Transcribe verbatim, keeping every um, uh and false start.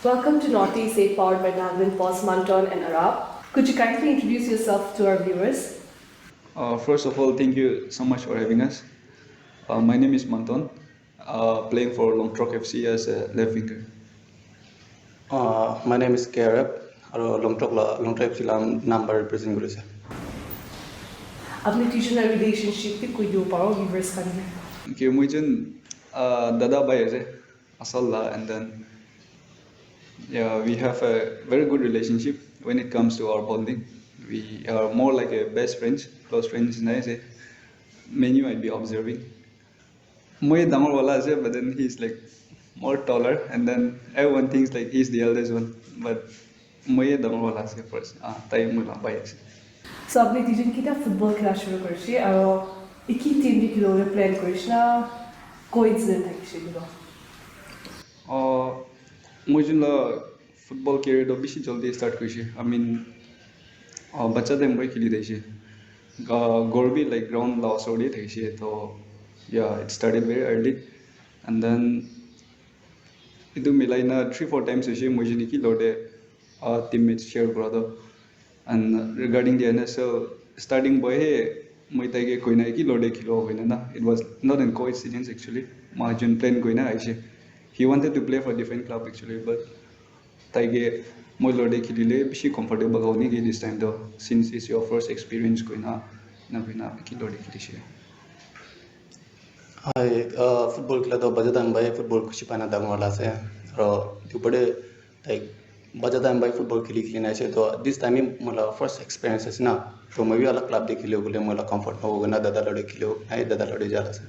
Welcome to Northeast Eight, powered by Nagaland Post, Manton and Arab. Could you kindly introduce yourself to our viewers? Uh, first of all, thank you so much for having us. Uh, my name is Manton, uh, playing for Longtrok F C as a left winger. Uh, my name is K R F, aro Longtrok la Longtrok F C la number represent kuri ase. Apni duijon la relationship bi koi dibo paro viewers khan ke. Okay, moi jun uh, dada bhai ase asal la, and then yeah, we have a very good relationship when it comes to our bonding. We are more like a best friends, close friends nai ase. Menu I'd be observing. Moi dangor wala ase, but then he's like more taller, and then everyone thinks like he's the eldest one. But moi dangor wala ase first. Ah, tai moi la bhai ase. So apni duijon ketia football khela shuru korise aro eki team te khilibole plan korise na coincidence thakise etu? Uh, moi jun la football career to bishi jaldi start korise. I mean, uh, bacha time para kheli thakise. Uh, ghor bi like ground la osor te thakise. To yeah, it started very early. And then etu milai na three four times hoise moi jun ki lorde uh, teammates share kura to. And regarding the N S L, starting boy he moi tai ke koina ki lorde khilo koina na. It was not an coincidence actually. Moi jun plan koina aise. He wanted to play for different club actually, but tai ke moi lorde khilile bishi comfortable ho niki this time to, since it's your first experience koina na koina ki lorde khilise. Ai, uh, football khela to bacha time bai football khushi pana dangor wala ase. Aro etu pore tai bacha time bai football kheli kheli na ase, to this time hi moi la first experience ase na. To moi bi alak club te khelibo koile moi la comfort nahobo karne dada lode khelibo, ai dada lode ja ase.